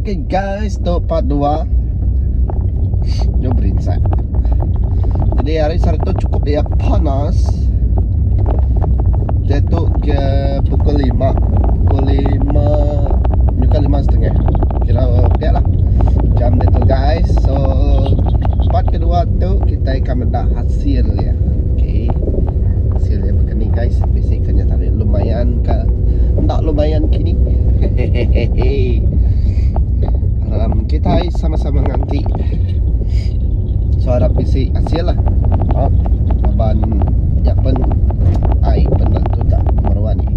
Okay guys, tu part 2. Nyu berinsak. Jadi hari sehari tu cukup iya panas. Dia tu ke pukul 5. Pukul 5 nyuka 5 setengah. Kira pia lah. Jam dia tu guys. So part kedua tu kita akan meda hasil ya. Okay. Hasil dia baka ni guys. Bisi ke nya tadi lumayan ke enda lumayan kini. Hehehehe. Um, kita sama-sama nganti. So harap bisi hasil lah. Oh, laban ya pen ai pen tu tak meruan ni.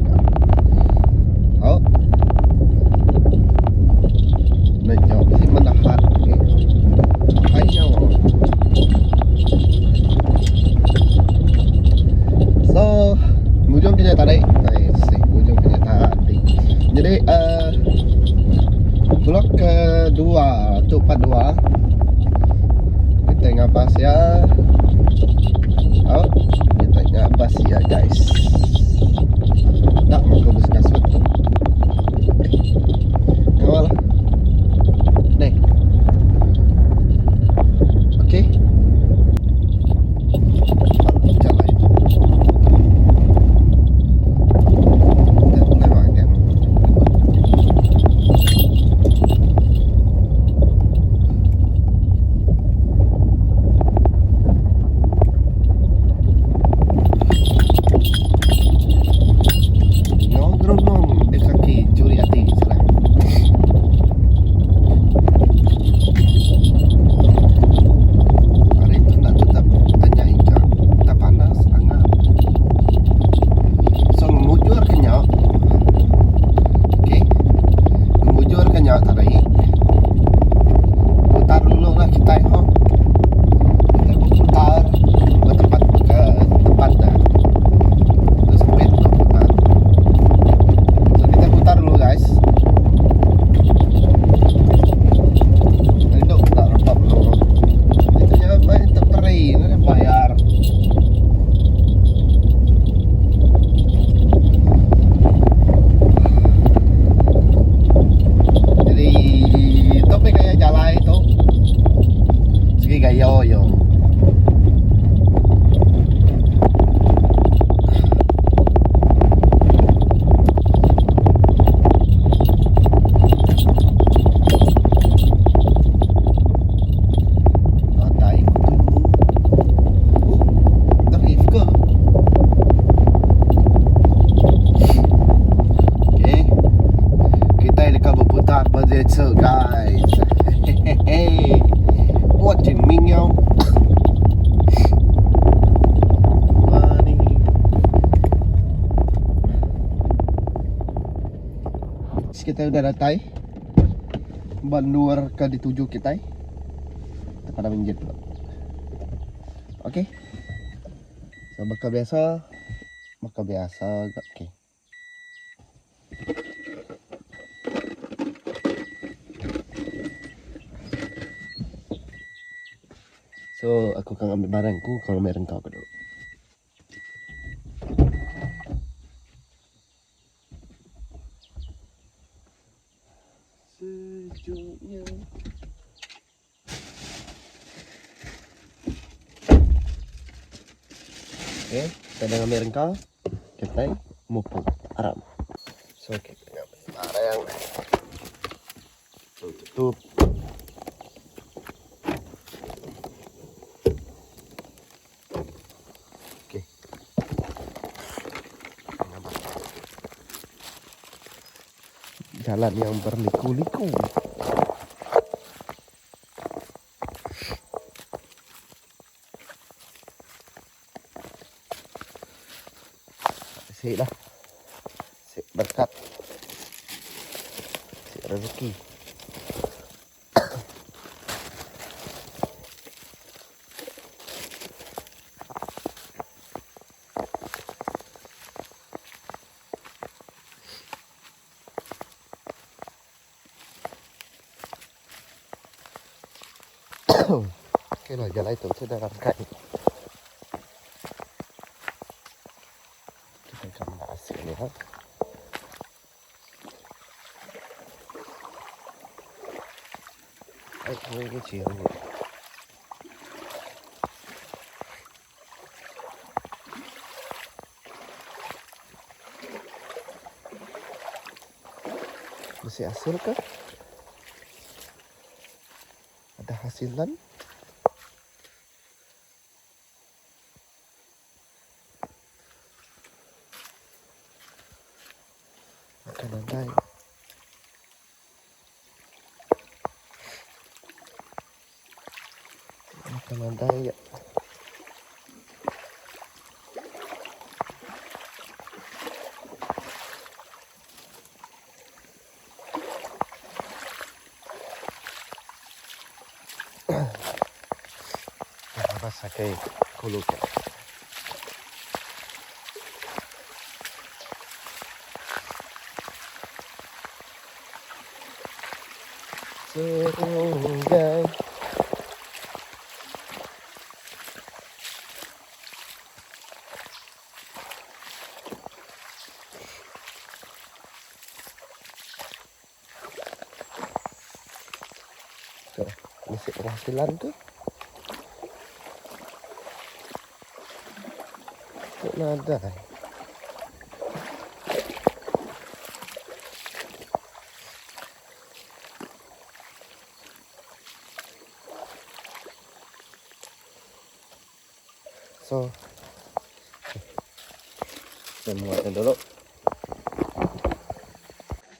Oh. Nanya bisi menahan. Okay. Ai nyawa. So, ngujung ke nya tadi. Ai, sih, ngujung ke nya tadi. Jadi uh, vlog kedua, tu part 2. Kita ngabas ya. Oh, kita ngabas ya guys. Tak mau aku kasut tu. Ngawal lah. Ni. Okey. Jalan. Memang kan. Nyau gerunung di kaki curi ati salah. Hari tu nak tetap tanya ikan. Tak panas angat. So ngemujur ke nya. Okey. Ngemujur ke nya tadi. Putar dulu lah kita ho. Kita berputar ke tempat ke tempat dah. Terus sempit untuk putar. So kita putar dulu guys. Rindu tak nampak belum. Itu nya main terperi, ni bayar. Jadi tu meh gaya jalai tu. Segi gaya yo. Nadai ku temu. Oh, drift ke? Okay. Kita dekat berputar berdesa guys. Hehehe. Watching minyau. Money. Kita udah datai ba endur ke dituju kitai. Kita pada minjit pula. Okey. So baka biasa, baka biasa ga okey. So aku akan ambil barang ku, kau ambil rengkau ku dulu. Sejuknya. Okay, kita dah ngambil rengka. Kita mupuk aram. So, kita ngambil barang. So, tutup. Okay. Jalan yang berliku-liku. Sik lah. Sik berkat. Sik rezeki. Okay lah, jalai tu sudah rangkai. Kita akan hasil ni ha. Ai sungai ke chiru. Bisi hasil ke? Ada hasilan? Akan nadai. Akan nadai ya. Labas akai kulu ke. Serunggai. Tu, bisi penghasilan tu. Tu nadai. So, saya muatnya dulu.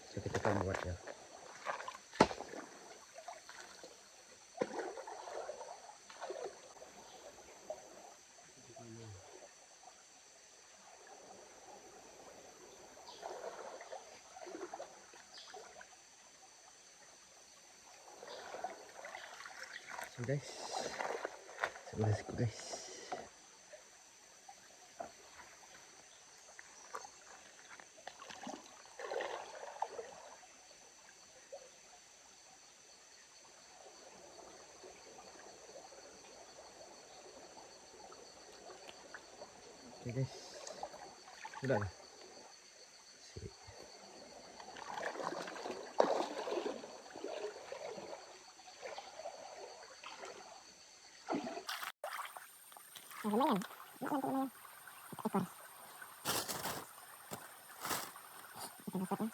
So, kita akan buatnya. So guys, sebelah siku guys. Okay guys, sudah dah. Sik. Lumayan. Lumayan. Ekor. Kita gosok ya.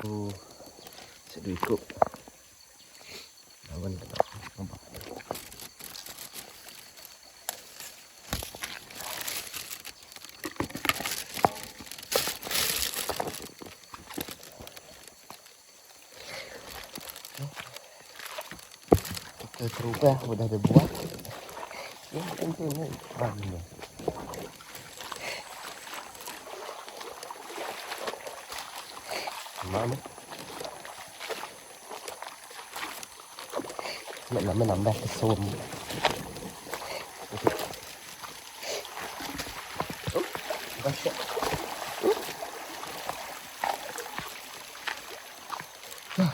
Oh, saya dua ikut. Lawan kena nampak. Kita terubah sudah ada buat. Ya, tentu ni banyak. Mama. Kena nama nambah ke som. Oh, basah. Oh.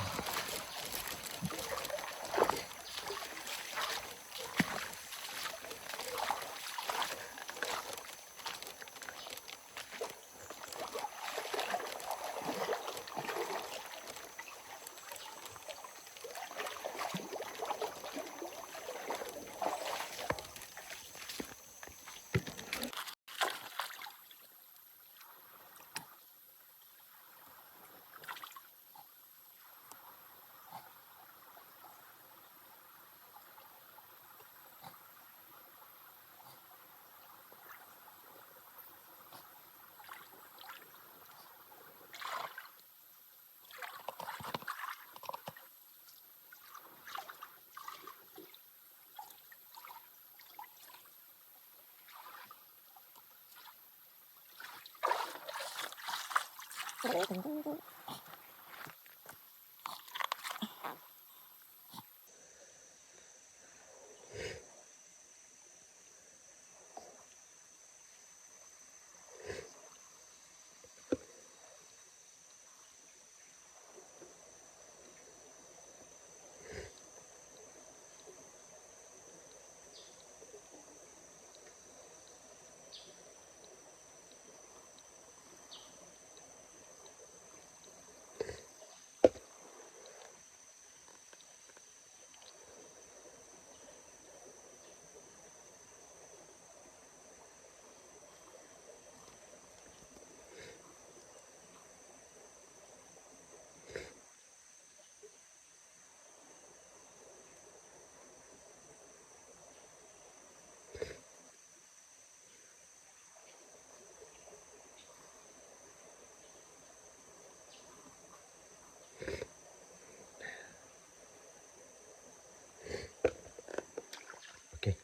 Okay.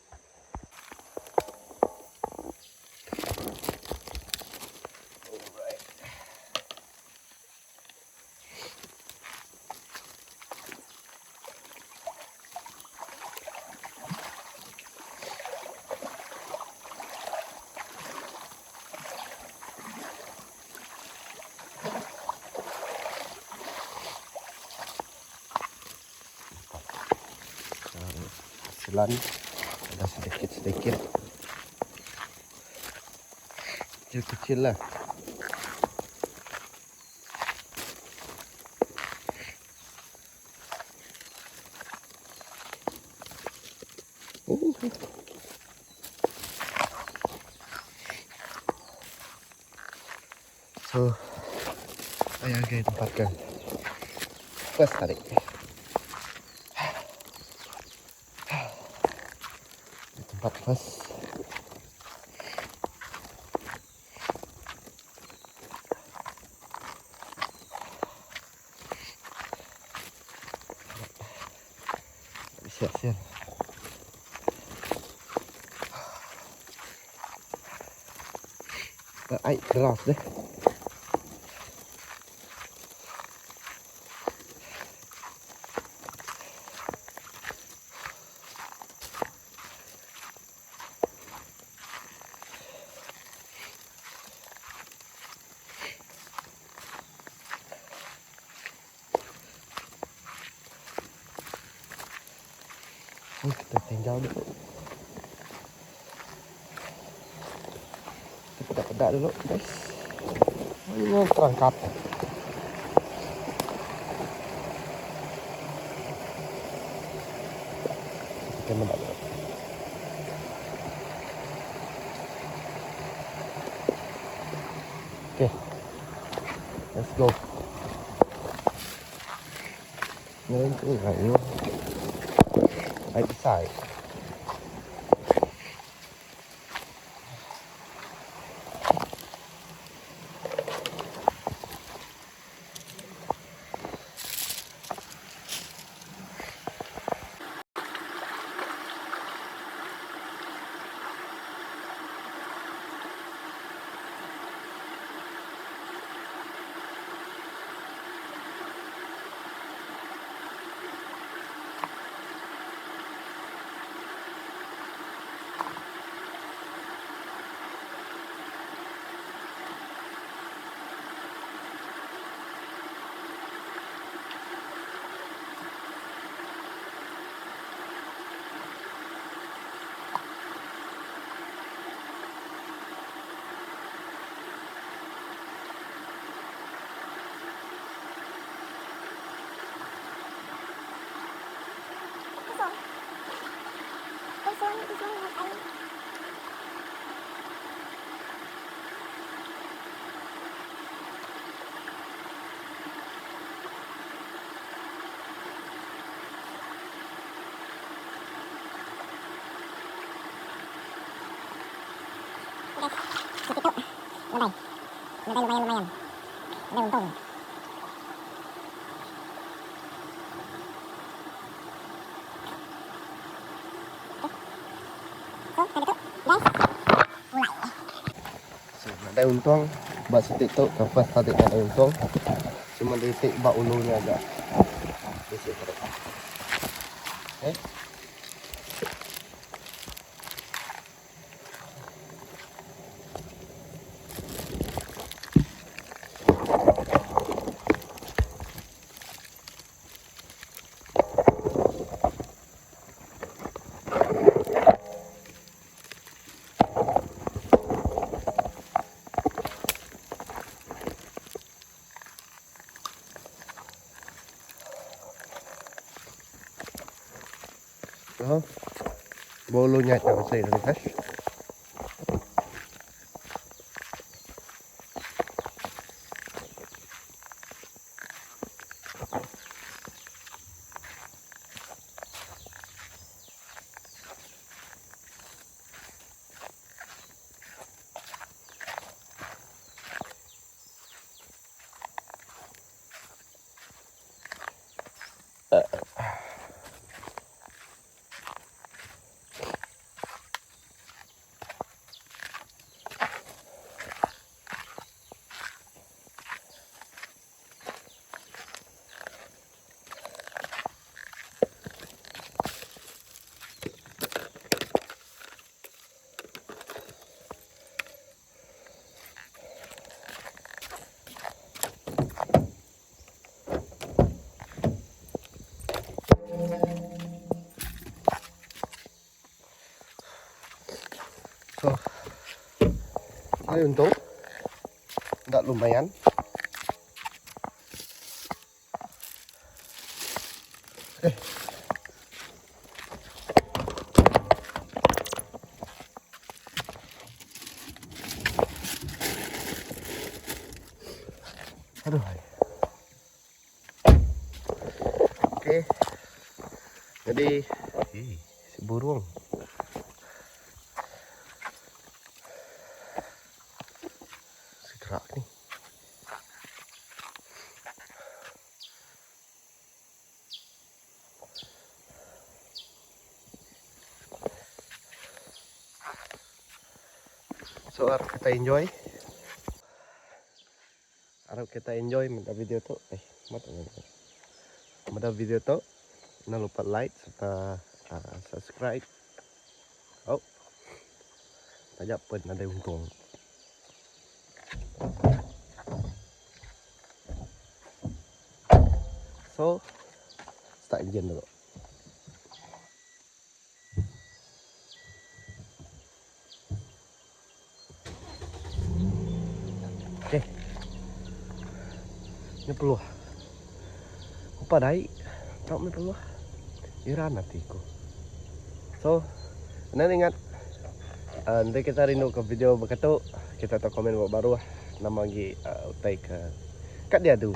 Alright. Hasilan ada sedikit-sedikit kecil-kecil lah. So, ayan kayo tempat kan. First tarik. Di tempat first. Siap-siap. Ai keras deh. Oh, kita tinggal dulu. Kita pedak-pedak dulu, guys. Oh, ini terangkap. Kita mendak dulu. Okay. Let's go. Ini tu lah, Right beside. Guys, siti tu nadai. Nadai lumayan-lumayan. Nadai untung. Okay. So, tadi tu guys, pulai. So, nadai untung ba siti tu ke first tadi nadai untung. Cuma di ba ulu nya aja. Bisi tadi. Okay. So, bolu nya tak mesti dari guys. So, ai untung enda lumayan. Eh. Aduh. Okey. Jadi, eh, si burung. Si gerak ni. So arap kita enjoy. Arap kita enjoy meda video tu. Eh, mata meda video tu. Jangan lupa like serta subscribe. Oh. Taja pen nadai untung. So, start engine dulu. Okey. Ni peluh. Upa dai. Tau meh peluh. Iran ati ku. So, enda ingat uh, enti kita rindu ke video beketu, kita tau komen ba baruh nama agi uh, utai ke kat diadu.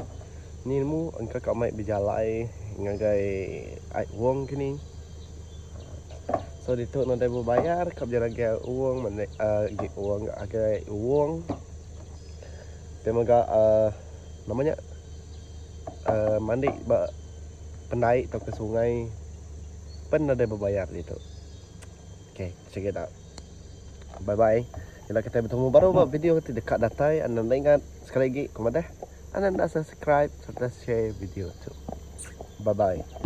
Ni nemu engka ka mai bejalai ngagai ai wong kini. So ditu nadai bebayar ka bejalai agai wong agi wong agai wong. Ti mega uhh nama nya uhh mandi ba pendai tauka sungai pen nadai bebayar ditu. Okay sigi da. Bye bye. Ila kitai betemu baru ba video ti deka datai enda ingat sekali agi ku madah. Anang enda subscribe serta share video tu. Bye bye.